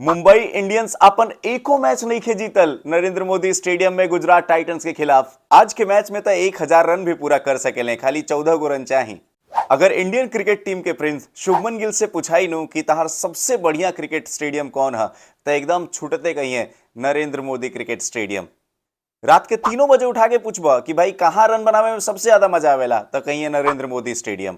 Mumbai Indians अपन एको match नहीं जीतल नरेंद्र मोदी स्टेडियम में गुजरात टाइटंस के खिलाफ। आज के मैच में तो 1000 रन भी पूरा कर सकेले, खाली 14 गो रन चाही। अगर इंडियन क्रिकेट टीम के प्रिंस शुभमन गिल से पूछाई नु कि तहार सबसे बढ़िया क्रिकेट स्टेडियम कौन है, तो एकदम छूटते कहिए नरेंद्र मोदी क्रिकेट स्टेडियम। रात के 3 बजे उठा के पूछबा कि भाई, कहाँ रन बनावे में सबसे ज्यादा मजा आवेला, तो कहिए नरेंद्र मोदी स्टेडियम।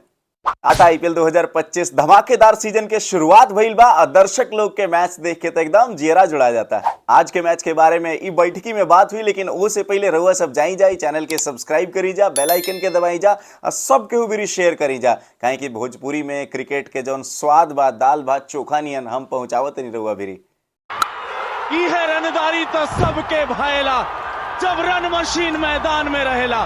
आता आईपीएल 2025 धमाकेदार सीजन के शुरुआत भइल बा आ दर्शक लोग के मैच देख के तो एकदम जियरा जुड़ा जाता है। आज के मैच के बारे में ई बैठकी में बात हुई, लेकिन वो से पहले रहुआ सब जाई जाई, चैनल के सब्सक्राइब करी जा, बेल आइकन के दबाई जा आ सब केहू भी शेयर करी जा, काहे कि भोजपुरी में क्रिकेट के जौन स्वाद बा, दाल भात चोखा नियन हम पहुंचावत नहीं रहुआ भिरी। इहे रनदारी तो सबके भाएला, जब रन मशीन मैदान में रहेला।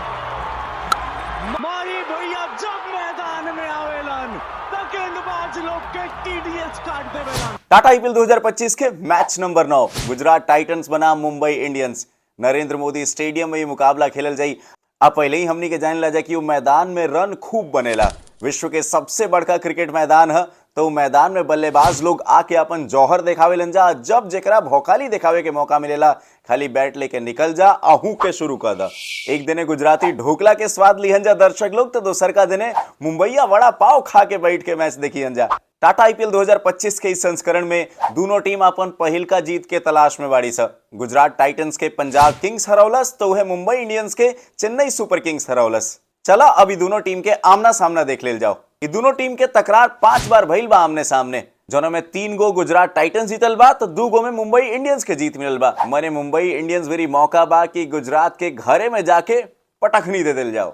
माही भैया जब मैदान में आवेलन त गेंदबाज लोग के टीडीएस काट देवेलन। टाटा आईपीएल 2025 के मैच नंबर 9, गुजरात टाइटंस बनाम मुंबई इंडियंस। नरेंद्र मोदी स्टेडियम में ये मुकाबला खेलल जाई। अब पहले ही हमनी के जान ला जा कि वो मैदान में रन खूब बनेला। विश्व के सबसे बड़का क्रिकेट मैदान है, तो वो मैदान में बल्लेबाज लोग आके अपन जौहर देखावे जा। जब जेकरा भौकाली देखावे के मौका मिलेला, खाली बैट लेके निकल जा, अहू के शुरू कर दा। एक दिने गुजराती ढोकला के स्वाद लिहन जा दर्शक लोग, तो दोसर का दिने मुंबईया वड़ा पाव खा के बैठ के मैच देखिहन जा। टाटा आईपीएल 2025 के इस संस्करण में दोनों टीम अपन पहिल का जीत के तलाश में बाड़ी स। गुजरात टाइटंस के पंजाब किंग्स हरौलस, तो वह मुंबई इंडियंस के चेन्नई सुपर किंग्स हरौलस। चला, अभी दोनों टीम के आमना सामना देख लेल जाओ। ये दोनों टीम के तकरार 5 बार भइल बा आमने सामने, जोना में 3 गो गुजरात टाइटंस जीतल बा, तो 2 गो में मुंबई इंडियंस के जीत मिलल बा। मने मुंबई इंडियंस मेरी मौका बा कि गुजरात के घरे में जाके पटखनी दे दिल जाओ।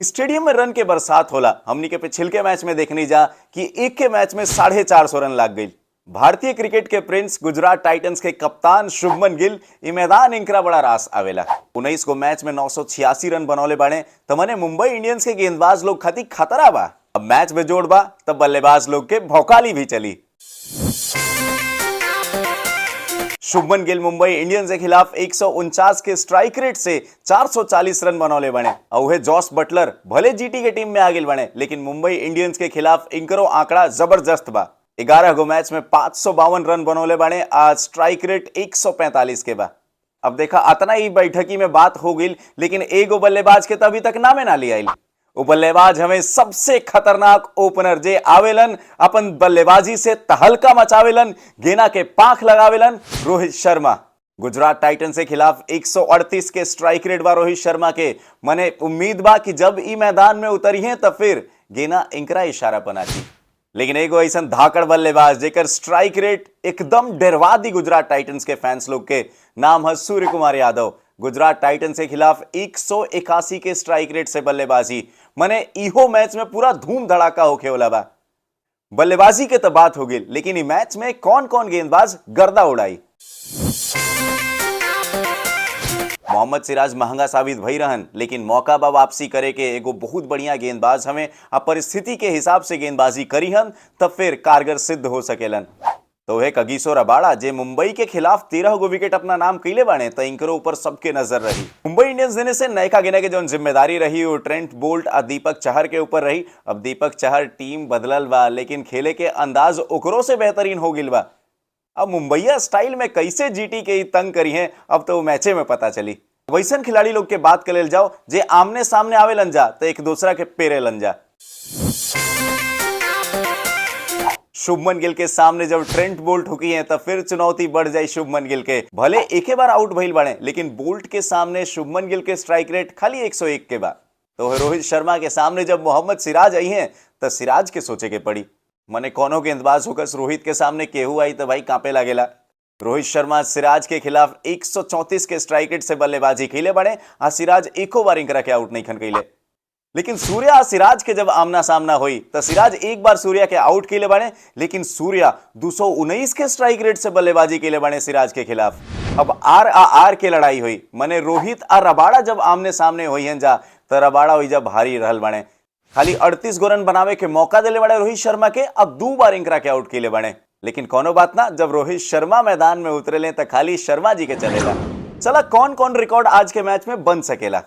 स्टेडियम में रन के बरसात होला। हमनी के पिछिल के मैच में देखनी जा कि एक के मैच में 450 रन लाग गई। भारतीय क्रिकेट के प्रिंस, गुजरात टाइटंस के कप्तान शुभमन गिल, ई मैदान इंकरा बड़ा रास आवेला। 19 गो मैच में 986 रन बनौले बाड़े, तो मने मुंबई इंडियंस के गेंदबाज लोग खातिर खतरा बा। अब मैच में जोड़ बा, तब बल्लेबाज लोग के भौकाली भी चली। शुभमन गिल मुंबई इंडियंस के खिलाफ एक के स्ट्राइक रेट से 440 रन बनौले बने और वह जॉस बटलर भले जीटी के टीम में आ बने, लेकिन मुंबई इंडियंस के खिलाफ इंकरो आंकड़ा जबरदस्त बा। 11 गो मैच में 552 रन बनौले बने, आज स्ट्राइक रेट 145 के बा। अब देखा, अतना ही बैठकी में बात हो गई, लेकिन एगो बल्लेबाज के तो अभी तक नामे ना लिया। वो बल्लेबाज हमें सबसे खतरनाक ओपनर, जे आवेलन, अपन बल्लेबाजी से तहलका मचावेलन, गेना के पांख लगावेलन, रोहित शर्मा। गुजरात टाइटंस के खिलाफ 138 के स्ट्राइक रेट बा रोहित शर्मा के। मने उम्मीद बा कि जब ई मैदान में उतरी हैं, तब फिर गेना इंकरा इशारा पर नाची। लेकिन एगो ऐसा धाकड़ बल्लेबाज, जेकर स्ट्राइक रेट एकदम डरवा दी गुजरात टाइटंस के फैंस लोग के, नाम है सूर्य कुमार यादव। गुजरात टाइटंस के खिलाफ 181 के स्ट्राइक रेट से बल्लेबाजी, मने इहो मैच में पूरा धूम धड़ाका होखे वाला बा। बल्लेबाजी के तो बात हो गई, लेकिन ई मैच में कौन कौन गेंदबाज गर्दा उड़ाई? मोहम्मद सिराज महंगा साबित भई रहन, लेकिन मौका बा वापसी करे के। एगो बहुत बढ़िया गेंदबाज हमें। अब परिस्थिति के हिसाब से गेंदबाजी करी हन, तब फिर कारगर सिद्ध हो सकेलन। तो है कगीसो रबाड़ा, जे मुंबई के खिलाफ 13 गो विकेट अपना नाम कैले बाने, तो इनकरो ऊपर सबके नजर रही। मुंबई इंडियंस देने से नयका गिने के जौन जिम्मेदारी रही, वो ट्रेंट बोल्ट और दीपक चहर के ऊपर रही। अब दीपक चहर टीम बदलल बा, लेकिन खेले के अंदाज ओकरो से बेहतरीन हो गिल बा। अब मुंबईया स्टाइल में कैसे जीटी के ही तंग करी है, अब तो वो मैचे में पता चली। वैसन खिलाड़ी लोग के बात कर जाओ, जे आमने सामने आवे लन जा तो एक दूसरा के पेरे लन जा। शुभमन गिल के सामने जब ट्रेंट बोल्ट हुकी है, तो फिर चुनौती बढ़ जाई शुभमन गिल के। भले एक बार आउट भइल बने, लेकिन बोल्ट के सामने शुभमन गिल के स्ट्राइक रेट खाली 101 के बाद। तो रोहित शर्मा के सामने जब मोहम्मद सिराज आई हैं, तो सिराज के सोचे के पड़ी। मने कोनो गेंदबाज होकर रोहित के सामने केहू आई तो भाई कांपे लागेला। रोहित शर्मा सिराज के खिलाफ 134 के स्ट्राइक रेट से बल्लेबाजी खेले बड़े आ सिराज एको बार इनकरा के आउट नहीं खन कैले। लेकिन सूर्या आ सिराज के जब आमना सामना हुई, तो सिराज एक बार सूर्या के आउट के बने, लेकिन सूर्या 219 के स्ट्राइक रेट से बल्लेबाजी के बने सिराज के खिलाफ। अब आर आ आर के लड़ाई हुई, मने रोहित आ रबाड़ा जब आमने सामने हुई हैं जा, तो रबाड़ा हुई जब भारी रहल बने। खाली 38 गो रन बनावे के मौका दिले बड़े रोहित शर्मा के, अब 2 बार इंकरा के आउट के बने। लेकिन कोनो बात ना, जब रोहित शर्मा मैदान में उतरे ले तो खाली शर्मा जी के चलेला। चला, कौन कौन रिकॉर्ड आज के मैच में बन सकेला?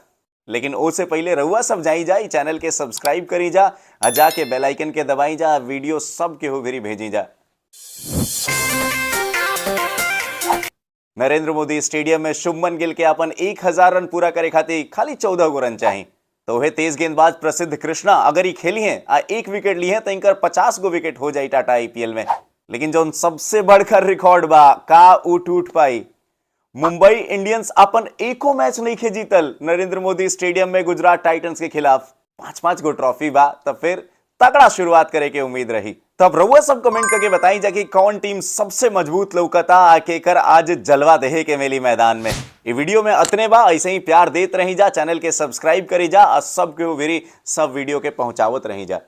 लेकिन ओसे पहले रहुआ सब जाई जाई, चैनल के सब्सक्राइब करी जा आ जाके बेल आइकन के दबाई जा, वीडियो सब के हो भेजी जा। नरेंद्र मोदी स्टेडियम में शुभमन गिल के अपन 1000 रन पूरा करे खातिर खाली 14 गो रन चाहिए। तो वह तेज गेंदबाज प्रसिद्ध कृष्णा अगर ही खेली हैं आ 1 विकेट ली है तो इनकर 50 गो विकेट हो जाई टाटा आईपीएल में। लेकिन जो सबसे बढ़कर रिकॉर्ड बा का ऊ टूट पाई? मुंबई इंडियंस अपन एको मैच नहीं खे जीतल नरेंद्र मोदी स्टेडियम में गुजरात टाइटंस के खिलाफ। 5-5 गो ट्रॉफी बा, तब फिर तगड़ा शुरुआत करे के उम्मीद रही। तब रउआ सब कमेंट करके बताई जा कि कौन टीम सबसे मजबूत लौकता आ केकर आज जलवा देहे के मिली मैदान में। ये वीडियो में अतने बा, ऐसे ही प्यार देत रही जा, चैनल के सब्सक्राइब करी जा और सब के सब वीडियो के पहुंचावत रही जा।